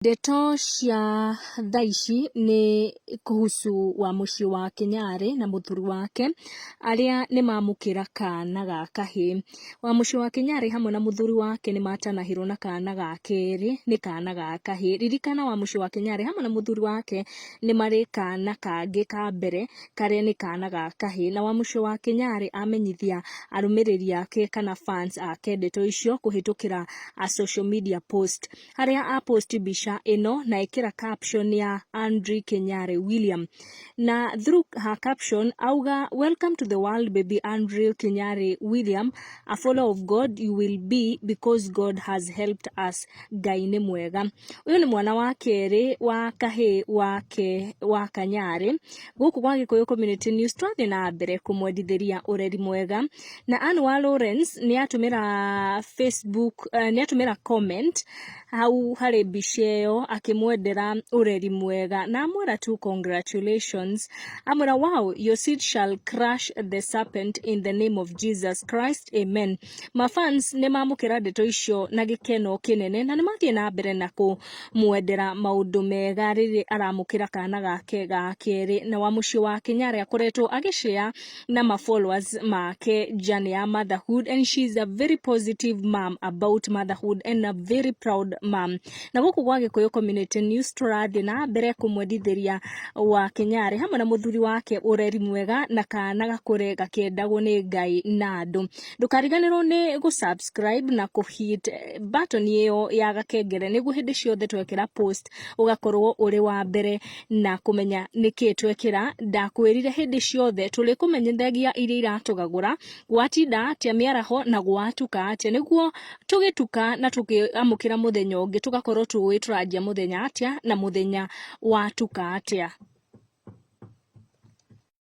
Ndeto cia thaa ici nĩ kuhusu Wamũciĩ wa Kĩnyarĩ na mũthuri wake arĩa nĩ mamũkĩra kana ga kahĩĩ. Wamũciĩ wa Kĩnyarĩ hamwe na mũthuri wake nĩ matanahĩrwo na kana ga kerĩ nĩ kana ga kahĩĩ. Ririkana Wamũciĩ wa Kĩnyarĩ hamwe na mũthuri wake nĩ marĩ kana kangĩ ka mbere karĩa nĩ kana ga kahĩĩ. Na Wamũciĩ wa Kĩnyarĩ amenyithia arũmĩrĩri ake kana fans ake ndeto icio kũhĩtũkĩra a social media post, harĩa a post mbica ĩno na ĩkĩra caption ya Andrew Kenyare William, na through her caption auga, "Welcome to the world, baby Andrew Kenyare William. A follower of God you will be because God has helped us. Ngai nĩ mwega." Ũyũ nĩ mwana wa kerĩ wa kahĩĩ wake wa Kanyarĩ. Gũkũ gwa Gĩkũyũ Community News twathiĩ na mbere kũmwendithĩria ũreri mwega. Na Anne wa Lawrence nĩ atũmĩra Facebook, nĩ atũmĩra comment hau harĩ mbica ĩyo akĩmwendera ũreri mwega na amwĩra tu congratulations. Amwĩra, "Wow, your seed shall crush the serpent in the name of Jesus Christ, amen." Mafans nĩ mamũkĩra ndeto icio na gĩkeno kĩnene na nĩ mathiĩ na mbere na kũmwendera maũndũ mega rĩrĩa aramũkĩra kana gake ga kerĩ. Na Wamũciĩ wa Kĩnyarĩ akoretwo agĩshare na ma followers make journey ya motherhood, and she is a very positive mom about motherhood and a very proud mom. Na gũkũ gwa Gĩkũyũ Community News tũrathiĩ na mbere kũmwendithĩria wa Kĩnyarĩ hamwe na mũthuri wake ũreri mwega na kana gakũre gakĩendagwo nĩ Ngai na andũ. Ndũkariganĩrwo nĩ gũ-subscribe na kũ-hit button ĩyo ya gakengere nĩguo hĩndĩ ciothe twekĩra post ũgakorwo ũrĩ wa mbere na kũmenya nĩkĩ twekĩra. Ndakwĩrire hĩndĩ ciothe tũrĩkũmenyithagia iria iratũgagũra, gwatinda atĩa mĩaraho na gwatuka atĩa, nĩguo tũgĩtuka na tũkĩamũkĩra mũthenya ũngĩ tũgakorwo tũĩ tũranjia mũthenya atĩa na mũthenya watuka atĩa.